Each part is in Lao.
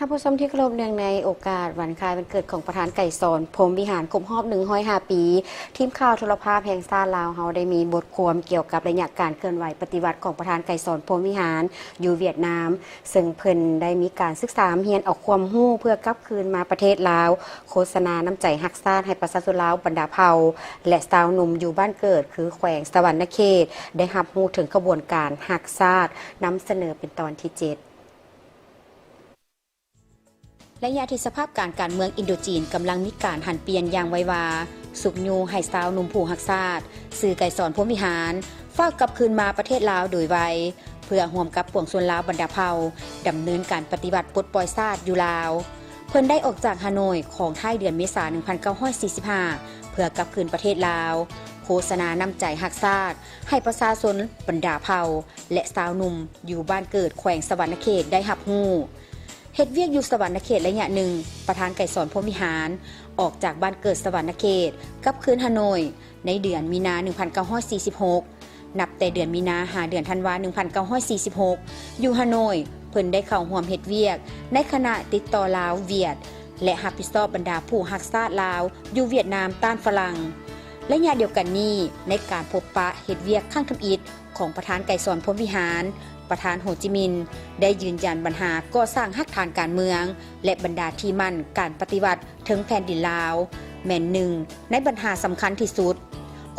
ທ່ານຜູ້ຊົມທີ່ເຄົາລົບ, ເນື່ອງໃນໂອກາດວັນຄ້າຍວັນເກີດຂອງປະທານໄກສອນ ພົມວິຫານ ຄົບຮອບ ໜຶ່ງຮ້ອຍຫ້າ ປີ, ທີມຂ່າວໂທລະພາບແຫ່ງຊາດລາວເຮົາໄດ້ມີບົດຄວາມກ່ຽວກັບໄລຍະການເຄື່ອນໄຫວປະຕິວັດຂອງປະທານໄກສອນ ພົມວິຫານ ຢູ່ຫວຽດນາມ, ເຊິ່ງເພິ່ນໄດ້ມີການສຶກສາຮຽນເອົາຄວາມຮູ້ເພື່ອກັບຄືນມາປະເທດລາວ, ໂຄສະນານ້ຳໃຈຮັກຊາດໃຫ້ປະຊາຊົນລາວບັນດາເຜົ່າ ແລະ ຊາວໜຸ່ມຢູ່ບ້ານເກີດ ຄືແຂວງສະຫວັນນະເຂດ ໄດ້ຮັບຮູ້ເຖິງຂະບວນການຮັກຊາດ, ນຳສະເໜີເປັນຕອນທີເຈັດ. ໄລຍະທີ່ສະພາບການການເມືອງອິນໂດຈີນກຳລັງມີການຫັນປ່ຽນຢ່າງໄວວາ, ຊຸກຍູ້ໃຫ້ຊາວໜຸ່ມຜູ້ຮັກຊາດ ຊື່ ໄກສອນ ພົມວິຫານ ຟ້າວກັບຄືນມາປະເທດລາວໂດຍໄວ, ເພື່ອຮ່ວມກັບປວງຊົນລາວບັນດາເຜົ່າ ດຳເນີນການປະຕິວັດປົດປ່ອຍຊາດຢູ່ລາວ. ເພິ່ນໄດ້ອອກຈາກຮ່າໂນ້ຍຂອງທ້າຍເດືອນເມສາ ໜຶ່ງພັນເກົ້າຮ້ອຍສີ່ສິບຫ້າ ເພື່ອກັບຄືນປະເທດລາວ, ໂຄສະນານ້ຳໃຈຮັກຊາດໃຫ້ປະຊາຊົນບັນດາເຜົ່າ ແລະ ຊາວໜຸ່ມຢູ່ບ້ານເກີດ ແຂວງສະຫວັນນະເຂດ ໄດ້ຮັບຮູ້. ເຮັດວຽກຢູ່ສະຫວັນນະເຂດໄລຍະໜຶ່ງ, ປະທານໄກສອນ ພົມວິຫານ ອອກຈາກບ້ານເກີດສະຫວັນນະເຂດ ກັບຄືນຮ່າໂນ້ຍ ໃນເດືອນມີນາ ໜຶ່ງພັນເກົ້າຮ້ອຍສີ່ສິບຫົກ. ນັບແຕ່ເດືອນມີນາຫາເດືອນທັນວາ ໜຶ່ງພັນເກົ້າຮ້ອຍສີ່ສິບຫົກ ຢູ່ຮ່າໂນ້ຍ, ເພິ່ນໄດ້ເຂົ້າຮ່ວມເຮັດວຽກໃນຄະນະຕິດຕໍ່ລາວ-ຫວຽດ ແລະ ຮັບຜິດຊອບບັນດາຜູ້ຮັກຊາດລາວຢູ່ຫວຽດນາມຕ້ານຝຣັ່ງ. ໄລຍະດຽວກັນນີ້, ໃນການພົບປະເຮັດວຽກຄັ້ງທຳອິດຂອງປະທານໄກສອນ ພົມວິຫານ, ປະທານໂຮຈິມິນ ໄດ້ຢືນຢັນບັນຫາກໍ່ສ້າງຮາກຖານການເມືອງ ແລະ ບັນດາທີ່ໝັ້ນການປະຕິວັດ ເທິງແຜ່ນດິນລາວ ແມ່ນໜຶ່ງໃນບັນຫາສຳຄັນທີ່ສຸດ.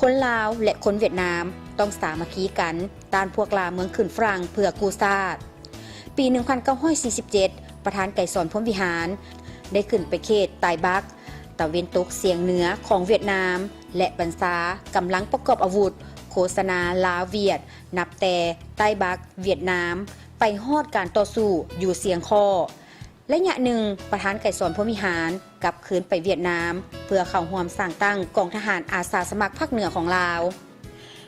ຄົນລາວ ແລະ ຄົນຫວຽດນາມຕ້ອງສາມັກຄີກັນຕ້ານພວກລ່າເມືອງຂຶ້ນຝຣັ່ງເພື່ອກູ້ຊາດ. ປີໜຶ່ງພັນເກົ້າຮ້ອຍສີ່ສິບເຈັດ ປະທານໄກສອນ ພົມວິຫານ ໄດ້ຂຶ້ນໄປເຂດໃຕ້ບັກ ຕາເວັນຕົກສຽງເໜືອຂອງຫວຽດນາມ ແລະ ບັນຊາກຳລັງປະກອບອາວຸດ ໂຄສະນາລາວ-ຫວຽດ ນັບແຕ່ໃຕ້ບັກຫວຽດນາມ ໄປຮອດການຕໍ່ສູ້ຢູ່ຊຽງຄໍ້. ໄລຍະໜຶ່ງ, ປະທານໄກສອນ ພົມວິຫານ ກັບຄືນໄປຫວຽດນາມ ເພື່ອເຂົ້າຮ່ວມສ້າງຕັ້ງກອງທະຫານອາສາສະໝັກພາກເໜືອຂອງລາວ.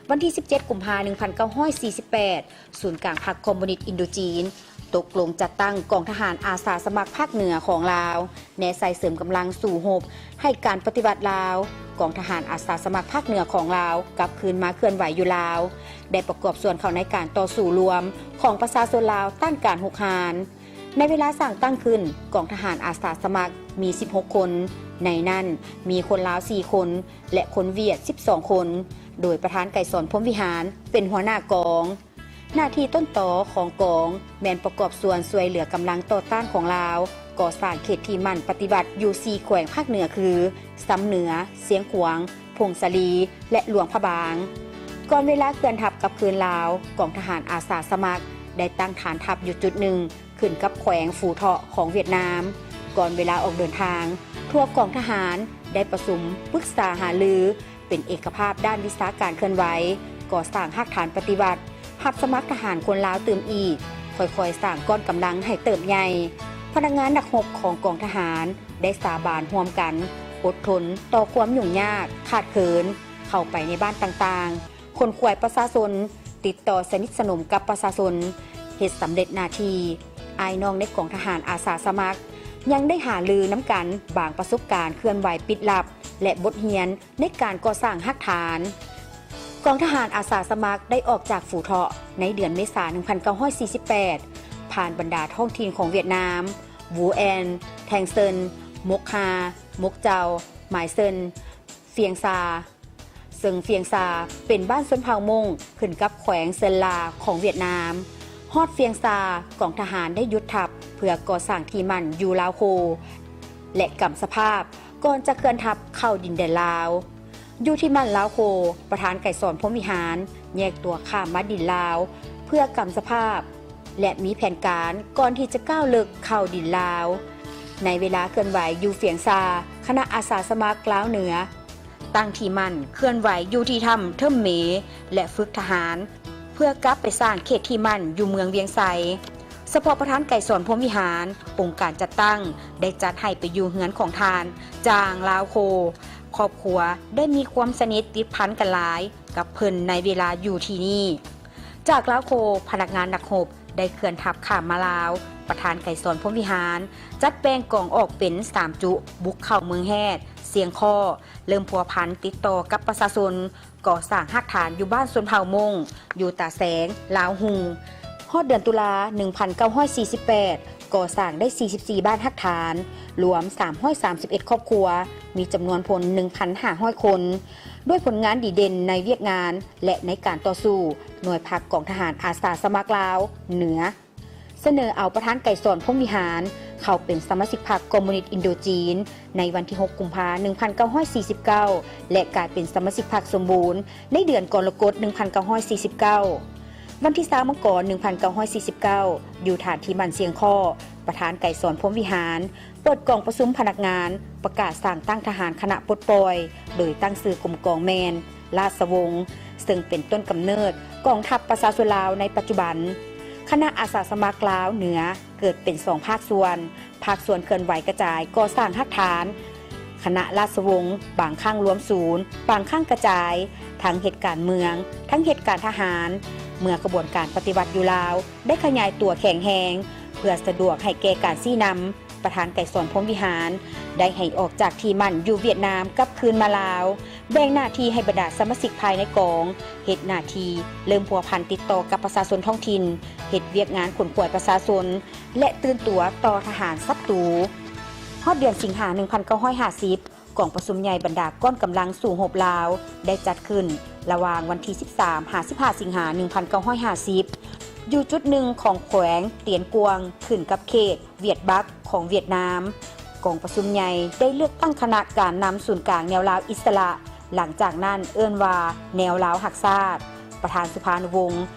ວັນທີສິບເຈັດ ກຸມພາ ໜຶ່ງພັນເກົ້າຮ້ອຍສີ່ສິບແປດ ສູນກາງພັກຄອມມູນິດອິນໂດຈີນ ຕົກລົງຈັດຕັ້ງກອງທະຫານອາສາສະໝັກພາກເໜືອຂອງລາວ ແນໃສ່ເສີມກຳລັງສູ້ຮົບໃຫ້ການປະຕິວັດລາວ. ກອງທະຫານອາສາສະໝັກພາກເໜືອຂອງລາວກັບຄືນມາເຄື່ອນໄຫວຢູ່ລາວ, ໄດ້ປະກອບສ່ວນເຂົ້າໃນການຕໍ່ສູ້ລວມຂອງປະຊາຊົນລາວຕ້ານການຮຸກຮານ. ໃນເວລາສ້າງຕັ້ງຂຶ້ນ, ກອງທະຫານອາສາສະໝັກມີສິບຫົກຄົນ, ໃນນັ້ນມີຄົນລາວສີ່ຄົນ ແລະ ຄົນຫວຽດສິບສອງຄົນ, ໂດຍປະທານໄກສອນ ພົມວິຫານ ເປັນຫົວໜ້າກອງ. ໜ້າທີ່ຕົ້ນຕໍຂອງກອງແມ່ນປະກອບສ່ວນຊ່ວຍເຫຼືອກຳລັງຕໍ່ຕ້ານຂອງລາວ ກໍ່ສ້າງເຂດທີ່ໝັ້ນປະຕິວັດຢູ່ສີ່ແຂວງພາກເໜືອຄື ຊຳເໜືອ, ຊຽງຂວາງ, ຜົ້ງສາລີ ແລະ ຫຼວງພະບາງ. ກ່ອນເວລາເຄື່ອນທັບກັບຄືນລາວ, ກອງທະຫານອາສາສະໝັກໄດ້ຕັ້ງຖານທັບຢູ່ຈຸດໜຶ່ງ ຂຶ້ນກັບແຂວງຟູເທາະຂອງຫວຽດນາມ. ກ່ອນເວລາອອກເດີນທາງ, ທົ່ວກອງທະຫານໄດ້ປະຊຸມປຶກສາຫາລື ເປັນເອກະພາບດ້ານວິຊາການເຄື່ອນໄຫວ, ກໍ່ສ້າງຮາກຖານປະຕິວັດ, ຮັບສະໝັກທະຫານຄົນລາວຕື່ມອີກ, ຄ່ອຍໆສ້າງກ້ອນກຳລັງໃຫ້ເຕີບໃຫຍ່. ພະນັກງານນັກຮົບຂອງກອງທະຫານໄດ້ສາບານຮ່ວມກັນອົດທົນຕໍ່ຄວາມຫຍຸ້ງຍາກ, ຂາດເຂີນ, ເຂົ້າໄປໃນບ້ານຕ່າງໆ, ຂົນຂວາຍປະຊາຊົນ, ຕິດຕໍ່ສະໜິດສະໜົມກັບປະຊາຊົນ, ເຮັດສຳເລັດໜ້າທີ່. ອ້າຍນ້ອງໃນກອງທະຫານອາສາສະໝັກ ຍັງໄດ້ຫາລືນຳກັນບາງປະສົບການເຄື່ອນໄຫວປິດລັບ ແລະ ບົດຮຽນໃນການກໍ່ສ້າງຮາກຖານ. ກອງທະຫານອາສາສະໝັກໄດ້ອອກຈາກຝູເທາະໃນເດືອນເມສາ ໜຶ່ງພັນເກົ້າຮ້ອຍສີ່ສິບແປດ ຜ່ານບັນດາທ້ອງຖິ່ນຂອງຫວຽດນາມ, ວູແອນ, ແທງເຊິນ, ມົກຮາ, ມົກເຈົ້າ, ໝາຍເຊິນ, ຟຽງຊາ, ເຊິ່ງຟຽງຊາເປັນບ້ານຊົນເຜົ່າມົ້ງ ຂຶ້ນກັບແຂວງເຊີນລາຂອງຫວຽດນາມ. ຮອດຟຽງຊາ, ກອງທະຫານໄດ້ຢຸດທັບເພື່ອກໍ່ສ້າງທີ່ໝັ້ນຢູ່ລາວໂຄ ແລະ ກຳສະພາບ ກ່ອນຈະເຄື່ອນທັບເຂົ້າດິນແດນລາວ. ຢູ່ທີ່ໝັ້ນລາວໂຄ, ປະທານໄກສອນ ພົມວິຫານ ແຍກຕົວຂ້າມມາດິນລາວ ເພື່ອກຳສະພາບ ແລະ ມີແຜນການກ່ອນທີ່ຈະກ້າວເລິກເຂົ້າດິນລາວ. ໃນເວລາເຄື່ອນໄຫວຢູ່ຟຽງຊາ, ຄະນະອາສາສະໝັກລາວເໜືອ ຕັ້ງທີ່ໝັ້ນເຄື່ອນໄຫວຢູ່ທີ່ຖ້ຳເທີມເມ ແລະ ຝຶກທະຫານ ເພື່ອກັບໄປສ້າງເຂດທີ່ໝັ້ນຢູ່ເມືອງວຽງໄຊ. ສະເພາະປະທານໄກສອນ ພົມວິຫານ, ອົງການຈັດຕັ້ງໄດ້ຈັດໃຫ້ໄປຢູ່ເຮືອນຂອງທ່ານ ຈາງ ລາວໂຄ. ຄອບຄົວໄດ້ມີຄວາມສະໜິດຕິດພັນກັນຫຼາຍກັບເພິ່ນໃນເວລາຢູ່ທີ່ນີ້. ຈາກລາວໂຄ, ພະນັກງານນັກຮົບໄດ້ເຄື່ອນທັບຂ້າມມາລາວ. ປະທານໄກສອນ ພົມວິຫານ ຈັດແບ່ງກອງອອກເປັນສາມຈຸ, ບຸກເຂົ້າເມືອງແຮດ, ຊຽງຄໍ້, ເລີ່ມພົວພັນຕິດຕໍ່ກັບປະຊາຊົນ, ກໍ່ສ້າງຮາກຖານຢູ່ບ້ານຊົນເຜົ່າມົ້ງ, ຢູ່ຕາແສງ, ລາວຮຸ່ງ. ຮອດເດືອນຕຸລາ ໜຶ່ງພັນເກົ້າຮ້ອຍສີ່ສິບແປດ, ກໍ່ສ້າງໄດ້ສີ່ສິບສີ່ບ້ານຮາກຖານ, ລວມສາມຮ້ອຍສາມສິບເອັດຄອບຄົວ, ມີຈຳນວນພົນໜຶ່ງພັນຫ້າຮ້ອຍຄົນ. ດ້ວຍຜົນງານດີເດັ່ນໃນວຽກງານ ແລະ ໃນການຕໍ່ສູ້, ໜ່ວຍພັກກອງທະຫານອາສາສະໝັກລາວເໜືອ ສະເໜີເອົາປະທານໄກສອນ ພົມວິຫານ ເຂົ້າເປັນສະມາຊິກພັກຄອມມູນິດອິນໂດຈີນ ໃນວັນທີຫົກ ກຸມພາ ໜຶ່ງພັນເກົ້າຮ້ອຍສີ່ສິບເກົ້າ ແລະ ກາຍເປັນສະມາຊິກພັກສົມບູນ ໃນເດືອນກໍລະກົດ ໜຶ່ງພັນເກົ້າຮ້ອຍສີ່ສິບເກົ້າ. ວັນທີຊາວ ມັງກອນ ໜຶ່ງພັນເກົ້າຮ້ອຍສີ່ສິບເກົ້າ ຢູ່ຖານທີ່ໝັ້ນຊຽງຄໍ້ ປະທານໄກສອນ ພົມວິຫານ ເປີດກອງປະຊຸມພະນັກງານ ປະກາດສ້າງຕັ້ງທະຫານຄະນະປົດປ່ອຍ ໂດຍຕັ້ງຊື່ກົມກອງແມ່ນ ລາຊະວົງ ເຊິ່ງເປັນຕົ້ນກຳເນີດກອງທັບປະຊາຊົນລາວໃນປັດຈຸບັນ. ຄະນະອາສາສະໝັກລາວເໜືອເກີດເປັນສອງພາກສ່ວນ, ພາກສ່ວນເຄື່ອນໄຫວກະຈາຍກໍ່ສ້າງຮາກຖານຄະນະລາຊະວົງ, ບາງຄັ້ງລວມສູນ, ບາງຄັ້ງກະຈາຍ, ທັງເຮັດການເມືອງ, ທັງເຮັດການທະຫານ. ເມື່ອຂະບວນການປະຕິວັດຢູ່ລາວໄດ້ຂະຫຍາຍຕົວແຂງແຮງ ເພື່ອສະດວກໃຫ້ແກ່ການຊີ້ນຳ, ປະທານໄກສອນ ພົມວິຫານ ໄດ້ໃຫ້ອອກຈາກທີ່ໝັ້ນຢູ່ຫວຽດນາມກັບຄືນມາລາວ, ແບ່ງໜ້າທີ່ໃຫ້ບັນດາສະມາຊິກພາຍໃນກອງເຮັດໜ້າທີ່, ເລີ່ມພົວພັນຕິດຕໍ່ກັບປະຊາຊົນທ້ອງຖິ່ນ, ເຮັດວຽກງານຂົນຂວາຍປະຊາຊົນ ແລະ ຕື່ນຕົວຕໍ່ທະຫານສັດຕູ. ຮອດເດືອນສິງຫາ ໜຶ່ງພັນເກົ້າຮ້ອຍຫ້າສິບ ກອງປະຊຸມໃຫຍ່ບັນດາກ້ອນກຳລັງສູ້ຮົບລາວ ໄດ້ຈັດຂຶ້ນລະຫວ່າງວັນທີສິບສາມ ຫາ ສິບຫ້າ ສິງຫາ ໜຶ່ງພັນເກົ້າຮ້ອຍຫ້າສິບ ຢູ່ຈຸດໜຶ່ງຂອງແຂວງຕຽນກວາງ ຂຶ້ນກັບເຂດຫວຽດບັກຂອງຫວຽດນາມ. ກອງປະຊຸມໃຫຍ່ໄດ້ເລືອກຕັ້ງຄະນະການນຳສູນກາງແນວລາວອິດສະຫຼະ, ຫຼັງຈາກນັ້ນເອີ້ນວ່າແນວລາວຮັກຊາດ. ປະທານສຸພານຸວົງ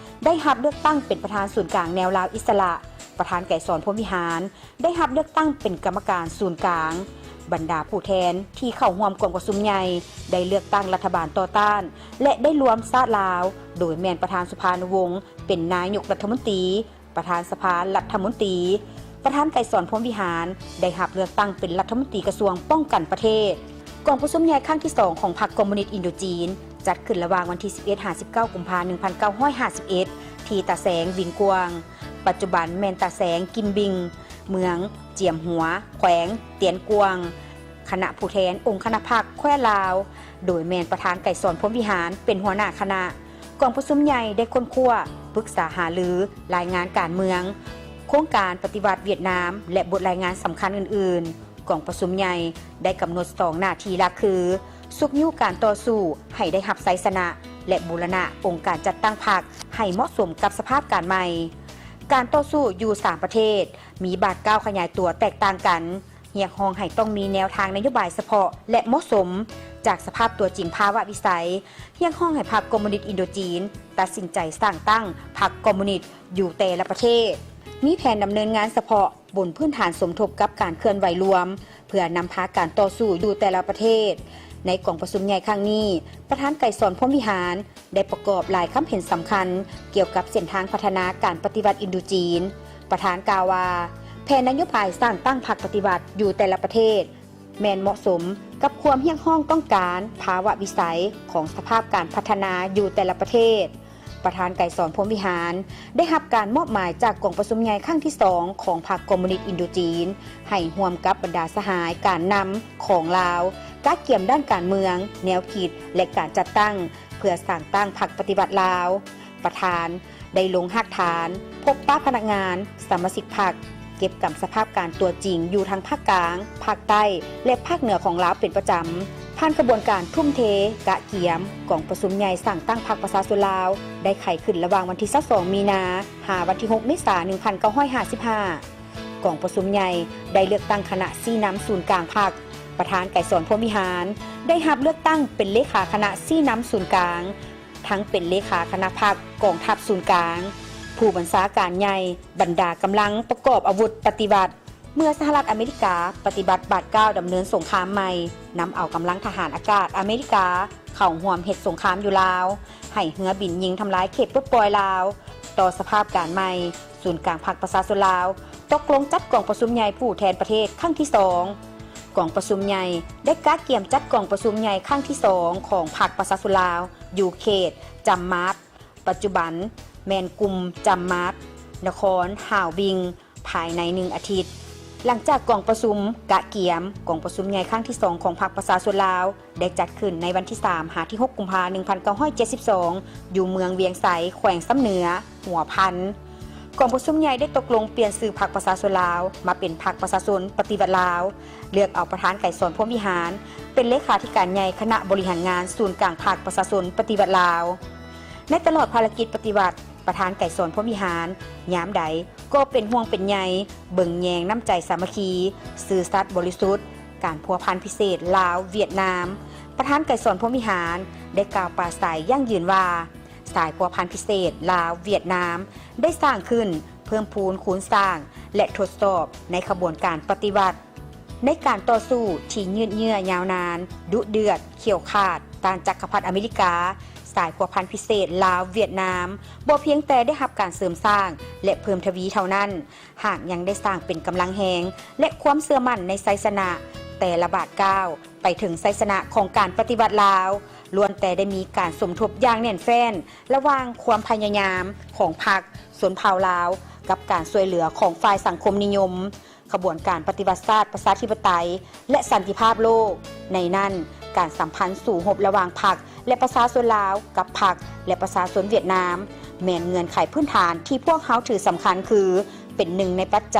ໄດ້ຮັບເລືອກຕັ້ງເປັນປະທານສູນກາງແນວລາວອິດສະຫຼະ, ປະທານໄກສອນ ພົມວິຫານ ໄດ້ຮັບເລືອກຕັ້ງເປັນກຳມະການສູນກາງ. ບັນດາຜູ້ແທນທີ່ເຂົ້າຮ່ວມກອງປະຊຸມໃຫຍ່ ໄດ້ເລືອກຕັ້ງລັດຖະບານຕໍ່ຕ້ານ ແລະ ໄດ້ລວມຊາດລາວ, ໂດຍແມ່ນປະທານສຸພານຸວົງ ເປັນນາຍົກລັດຖະມົນຕີ, ປະທານສະພາລັດຖະມົນຕີ, ປະທານໄກສອນ ພົມວິຫານ ໄດ້ຮັບເລືອກຕັ້ງເປັນລັດຖະມົນຕີກະຊວງປ້ອງກັນປະເທດ. ກອງປະຊຸມໃຫຍ່ຄັ້ງທີສອງຂອງພັກຄອມມູນິດອິນໂດຈີນ ຈັດຂຶ້ນລະຫວ່າງວັນທີສິບເອັດ ຫາ ສິບເກົ້າ ກຸມພາ ໜຶ່ງພັນເກົ້າຮ້ອຍຫ້າສິບເອັດ ທີ່ຕາແສງວິງກວາງ, ປັດຈຸບັນແມ່ນຕາແສງກິມບິງ, ເມືອງຈຽມຫົວ, ແຂວງຕຽນກວາງ. ຄະນະຜູ້ແທນອົງຄະນະພັກແຄວ້ນລາວ, ໂດຍແມ່ນປະທານໄກສອນ ພົມວິຫານ ເປັນຫົວໜ້າຄະນະ. ກອງປະຊຸມໃຫຍ່ໄດ້ຄົ້ນຄວ້າ, ປຶກສາຫາລື, ລາຍງານການເມືອງ, ໂຄງການປະຕິວັດຫວຽດນາມ ແລະ ບົດລາຍງານສຳຄັນອື່ນໆ. ກອງປະຊຸມໃຫຍ່ໄດ້ກຳນົດສອງໜ້າທີ່ຫຼັກຄື ຊຸກຍູ້ການຕໍ່ສູ້ໃຫ້ໄດ້ຮັບໄຊຊະນະ ແລະ ບູລະນະອົງການຈັດຕັ້ງພັກໃຫ້ເໝາະສົມກັບສະພາບການໃໝ່. ການຕໍ່ສູ້ຢູ່ສາມປະເທດ ມີບາດກ້າວຂະຫຍາຍຕົວແຕກຕ່າງກັນ. ຮຽກຮ້ອງໃຫ້ຕ້ອງມີແນວທາງນະໂຍບາຍສະເພາະ ແລະ ເໝາະສົມຈາກສະພາບຕົວຈິງພາວະວິໄສ. ຮຽກຮ້ອງໃຫ້ພັກຄອມມູນິດອິນໂດຈີນ ຕັດສິນໃຈສ້າງຕັ້ງພັກຄອມມູນິດຢູ່ແຕ່ລະປະເທດ, ມີແຜນດຳເນີນງານສະເພາະບົນພື້ນຖານສົມທົບກັບການເຄື່ອນໄຫວລວມ ເພື່ອນຳພາການຕໍ່ສູ້ຢູ່ແຕ່ລະປະເທດ. ໃນກອງປະຊຸມໃຫຍ່ຄັ້ງນີ້, ປະທານໄກສອນ ພົມວິຫານ ໄດ້ປະກອບຫຼາຍຄຳເຫັນສຳຄັນກ່ຽວກັບເສັ້ນທາງພັດທະນາການປະຕິວັດອິນໂດຈີນ. ປະທານກ່າວວ່າ ແຜນນະໂຍບາຍສ້າງຕັ້ງພັກປະຕິວັດຢູ່ແຕ່ລະປະເທດ ແມ່ນເໝາະສົມກັບຄວາມຮຽກຮ້ອງຕ້ອງການພາວະວິໄສຂອງສະພາບການພັດທະນາຢູ່ແຕ່ລະປະເທດ. ປະທານໄກສອນ ພົມວິຫານ ໄດ້ຮັບການມອບໝາຍຈາກກອງປະຊຸມໃຫຍ່ຄັ້ງທີສອງຂອງພັກຄອມມູນິດອິນໂດຈີນ ໃຫ້ຮ່ວມກັບບັນດາສະຫາຍການນຳຂອງລາວ ກະກຽມດ້ານການເມືອງ, ແນວຄິດ ແລະ ການຈັດຕັ້ງ ເພື່ອສ້າງຕັ້ງພັກປະຕິວັດລາວ. ປະທານໄດ້ລົງຮາກຖານ, ພົບປະພະນັກງານ, ສະມາຊິກພັກ, ເກັບກຳສະພາບການຕົວຈິງຢູ່ທັງພາກກາງ, ພາກໃຕ້ ແລະ ພາກເໜືອຂອງລາວເປັນປະຈຳ. ຜ່ານຂະບວນການທຸ່ມເທ, ກະກຽມ, ກອງປະຊຸມໃຫຍ່ສ້າງຕັ້ງພັກປະຊາຊົນລາວ ໄດ້ໄຂຂຶ້ນລະຫວ່າງວັນທີຊາວສອງ ມີນາ ຫາວັນທີຫົກ ເມສາ ໜຶ່ງພັນເກົ້າຮ້ອຍຫ້າສິບຫ້າ. ກອງປະຊຸມໃຫຍ່ໄດ້ເລືອກຕັ້ງຄະນະຊີ້ນຳສູນກາງພັກ. ປະທານໄກສອນ ພົມວິຫານ ໄດ້ຮັບເລືອກຕັ້ງເປັນເລຂາຄະນະຊີ້ນຳສູນກາງ, ທັງເປັນເລຂາຄະນະພັກກອງທັບສູນກາງ, ຜູ້ບັນຊາການໃຫຍ່ບັນດາກຳລັງປະກອບອາວຸດປະຕິວັດ. ເມື່ອສະຫະລັດອາເມລິກາປະຕິບັດບາດກ້າວດຳເນີນສົງຄາມໃໝ່, ນຳເອົາກຳລັງທະຫານອາກາດອາເມລິກາເຂົ້າຮ່ວມເຮັດສົງຄາມຢູ່ລາວ, ໃຫ້ເຮືອບິນຍິງທຳລາຍເຂດປົດປ່ອຍລາວ. ຕໍ່ສະພາບການໃໝ່, ສູນກາງພັກປະຊາຊົນລາວຕົກລົງຈັດກອງປະຊຸມໃຫຍ່ຜູ້ແທນປະເທດຄັ້ງທີສອງ. ກອງປະຊຸມໃຫຍ່ໄດ້ກະກຽມຈັດກອງປະຊຸມໃຫຍ່ຄັ້ງທີສອງຂອງພັກປະຊາຊົນລາວ ຢູ່ເຂດຈຳມາດ, ປັດຈຸບັນແມ່ນກຸ່ມຈຳມາດ, ນະຄອນຮາວບິງ ພາຍໃນໜຶ່ງອາທິດ. ຫຼັງຈາກກອງປະຊຸມກະກຽມ, ກອງປະຊຸມໃຫຍ່ຄັ້ງທີສອງຂອງພັກປະຊາຊົນລາວ ໄດ້ຈັດຂຶ້ນໃນວັນທີສາມ ຫາ ທີຫົກ ກຸມພາ ໜຶ່ງພັນເກົ້າຮ້ອຍເຈັດສິບສອງ ຢູ່ເມືອງວຽງໄຊ, ແຂວງຊຳເໜືອ, ຫົວພັນ. ກອງປະຊຸມໃຫຍ່ໄດ້ຕົກລົງປ່ຽນຊື່ພັກປະຊາຊົນລາວ ມາເປັນພັກປະຊາຊົນປະຕິວັດລາວ, ເລືອກເອົາປະທານໄກສອນ ພົມວິຫານ ເປັນເລຂາທິການໃຫຍ່ຄະນະບໍລິຫານງານສູນກາງພັກປະຊາຊົນປະຕິວັດລາວ. ໃນຕະຫຼອດພາລະກິດປະຕິວັດ, ປະທານໄກສອນ ພົມວິຫານ ຍາມໃດກໍເປັນຫ່ວງເປັນໃຍ, ເບິ່ງແຍງນ້ຳໃຈສາມັກຄີ, ຊື່ສັດບໍລິສຸດ, ການພົວພັນພິເສດລາວ-ຫວຽດນາມ. ປະທານໄກສອນ ພົມວິຫານ ໄດ້ກ່າວປາໄສຢັ້ງຢືນວ່າ ສາຍພົວພັນພິເສດລາວ-ຫວຽດນາມ ໄດ້ສ້າງຂຶ້ນ, ເພີ່ມພູນຄູນສ້າງ ແລະ ທົດສອບໃນຂະບວນການປະຕິວັດ, ໃນການຕໍ່ສູ້ທີ່ຍືດເຍື້ອຍາວນານ, ດຸເດືອດ, ຂຽວຂາດ, ຕ້ານຈັກກະພັດອາເມລິກາ, ສາຍພົວພັນພິເສດລາວ-ຫວຽດນາມ ບໍ່ພຽງແຕ່ໄດ້ຮັບການເສີມສ້າງ ແລະ ເພີ່ມທະວີເທົ່ານັ້ນ, ຫາກຍັງໄດ້ສ້າງເປັນກຳລັງແຮງ ແລະ ຄວາມເຊື່ອໝັ້ນໃນໄຊຊະນະ ແຕ່ລະບາດກ້າວ ໄປເຖິງໄຊຊະນະຂອງການປະຕິວັດລາວ ລ້ວນແຕ່ໄດ້ມີການສົມທົບຢ່າງແໜ້ນແຟ້ນ ລະຫວ່າງຄວາມພະຍາຍາມຂອງພັກຊົນເຜົ່າລາວ ກັບການຊ່ວຍເຫຼືອຂອງຝ່າຍສັງຄົມນິຍົມ, ຂະບວນການປະຕິວັດຊາດປະຊາທິປະໄຕ ແລະ ສັນຕິພາບໂລກ. ໃນນັ້ນ, ການສຳພັນສູ້ຮົບລະຫວ່າງພັກ ແລະ ປະຊາຊົນລາວ ກັບພັກ ແລະ ປະຊາຊົນຫວຽດນາມ ແມ່ນເງື່ອນໄຂພື້ນຖານທີ່ພວກເຮົາຖືສຳຄັນ ຄືເປັນໜຶ່ງໃນປັດໄຈ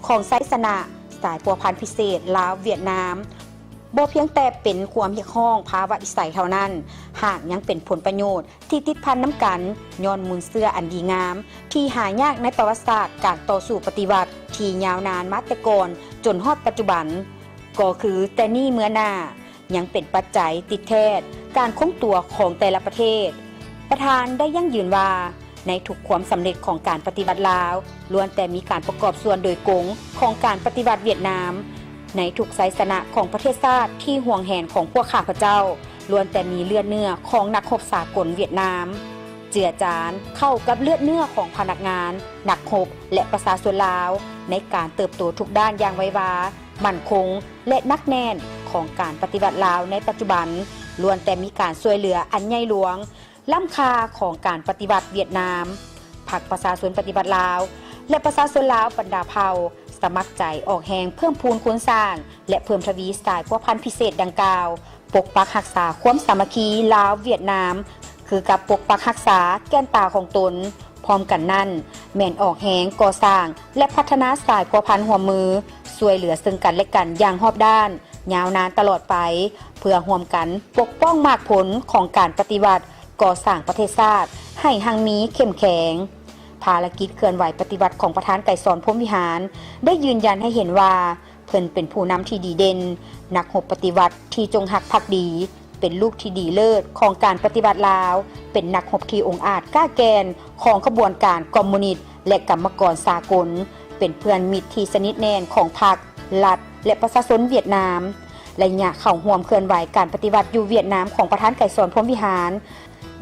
ຂອງໄຊຊະນະສາຍພົວພັນພິເສດລາວ-ຫວຽດນາມ. ບໍ່ພຽງແຕ່ເປັນຄວາມຮຽກຮ້ອງພາວະວິໄສເທົ່ານັ້ນ, ຫາກຍັງເປັນຜົນປະໂຫຍດທີ່ຕິດພັນນຳກັນ ຍ້ອນມູນເຊື້ອອັນດີງາມທີ່ຫາຍາກໃນປະຫວັດສາດການຕໍ່ສູ້ປະຕິວັດທີ່ຍາວນານມາແຕ່ກ່ອນຈົນຮອດປັດຈຸບັນ, ກໍຄືແຕ່ນີ້ເມື່ອໜ້າ ຍັງເປັນປັດໄຈຕິດແທດການຄົງຕົວຂອງແຕ່ລະປະເທດ. ປະທານໄດ້ຢັ້ງຢືນວ່າ ໃນທຸກຄວາມສຳເລັດຂອງການປະຕິວັດລາວ ລ້ວນແຕ່ມີການປະກອບສ່ວນໂດຍກົງຂອງການປະຕິວັດຫວຽດນາມ. ໃນທຸກໄຊຊະນະຂອງປະເທດຊາດທີ່ຫວງແຫນຂອງພວກຂ້າພະເຈົ້າ ລ້ວນແຕ່ມີເລືອດເນື້ອຂອງນັກຮົບສາກົນຫວຽດນາມ ເຈືອຈານເຂົ້າກັບເລືອດເນື້ອຂອງພະນັກງານ, ນັກຮົບ ແລະ ປະຊາຊົນລາວ ໃນການເຕີບໂຕທຸກດ້ານຢ່າງໄວວາ, ໝັ້ນຄົງ ແລະ ໜັກແໜ້ນຂອງການປະຕິວັດລາວໃນປັດຈຸບັນ ລ້ວນແຕ່ມີການຊ່ວຍເຫຼືອອັນໃຫຍ່ຫຼວງ, ລ້ຳຄ່າຂອງການປະຕິວັດຫວຽດນາມ. ພັກປະຊາຊົນປະຕິວັດລາວ ແລະ ປະຊາຊົນລາວບັນດາເຜົ່າ ສະໝັກໃຈອອກແຮງເພີ່ມພູນຄູນສ້າງ ແລະ ເພີ່ມທະວີສາຍພົວພັນພິເສດດັ່ງກ່າວ, ປົກປັກຮັກສາຄວາມສາມັກຄີລາວ-ຫວຽດນາມ ຄືກັບປົກປັກຮັກສາແກ່ນຕາຂອງຕົນ. ພ້ອມກັນນັ້ນ, ແມ່ນອອກແຮງກໍ່ສ້າງ ແລະ ພັດທະນາສາຍພົວພັນຮ່ວມມື, ຊ່ວຍເຫຼືອເຊິ່ງກັນ ແລະ ກັນຢ່າງຮອບດ້ານ, ຍາວນານຕະຫຼອດໄປ, ເພື່ອຮ່ວມກັນປົກປ້ອງໝາກຜົນຂອງການປະຕິວັດ ກໍ່ສ້າງປະເທດຊາດໃຫ້ຮັ່ງມີເຂັ້ມແຂງ. ພາລະກິດເຄື່ອນໄຫວປະຕິວັດຂອງປະທານໄກສອນ ພົມວິຫານ ໄດ້ຢືນຢັນໃຫ້ເຫັນວ່າ ເພິ່ນເປັນຜູ້ນຳທີ່ດີເດັ່ນ, ນັກຮົບປະຕິວັດທີ່ຈົງຮັກພັກດີ, ເປັນລູກທີ່ດີເລີດຂອງການປະຕິວັດລາວ, ເປັນນັກຮົບທີ່ອົງອາດກ້າແກ່ນຂອງຂະບວນການຄອມມູນິດ ແລະ ກຳມະກອນສາກົນ, ເປັນເພື່ອນມິດທີ່ສະໜິດແໜ້ນຂອງພັກ, ລັດ ແລະ ປະຊາຊົນຫວຽດນາມ. ໄລຍະເຂົ້າຮ່ວມເຄື່ອນໄຫວການປະຕິວັດຢູ່ຫວຽດນາມຂອງປະທານໄກສອນ ພົມວິຫານ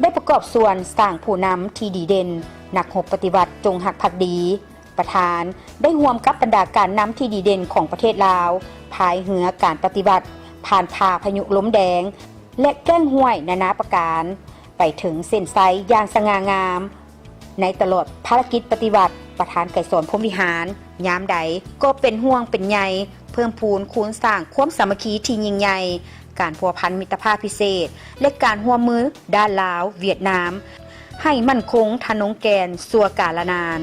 ໄດ້ປະກອບສ່ວນສ້າງຜູ້ນຳທີ່ດີເດັ່ນ, ນັກຮົບປະຕິວັດຈົງຮັກພັກດີ. ປະທານໄດ້ຮ່ວມກັບບັນດາການນຳທີ່ດີເດັ່ນຂອງປະເທດລາວ ພາຍເຮືອການປະຕິວັດ ຜ່ານຜ່າພາຍຸລົມແດງ ແລະ ແກ້ງຫ້ວຍນານາປະການ ໄປເຖິງເສັ້ນໄຊຢ່າງສະຫງ່າງາມ. ໃນຕະຫຼອດພາລະກິດປະຕິວັດ, ປະທານໄກສອນ ພົມວິຫານ ຍາມໃດກໍເປັນຫ່ວງເປັນໃຍ, ເພີ່ມພູນຄູນສ້າງຄວາມສາມັກຄີທີ່ຍິ່ງໃຫຍ່, ການພົວພັນມິດຕະພາບພິເສດ ແລະ ການຮ່ວມມືດ້ານລາວ-ຫວຽດນາມ ໃຫ້ໝັ້ນຄົງທະນົງແກ່ນຊົ່ວກາລະນານ.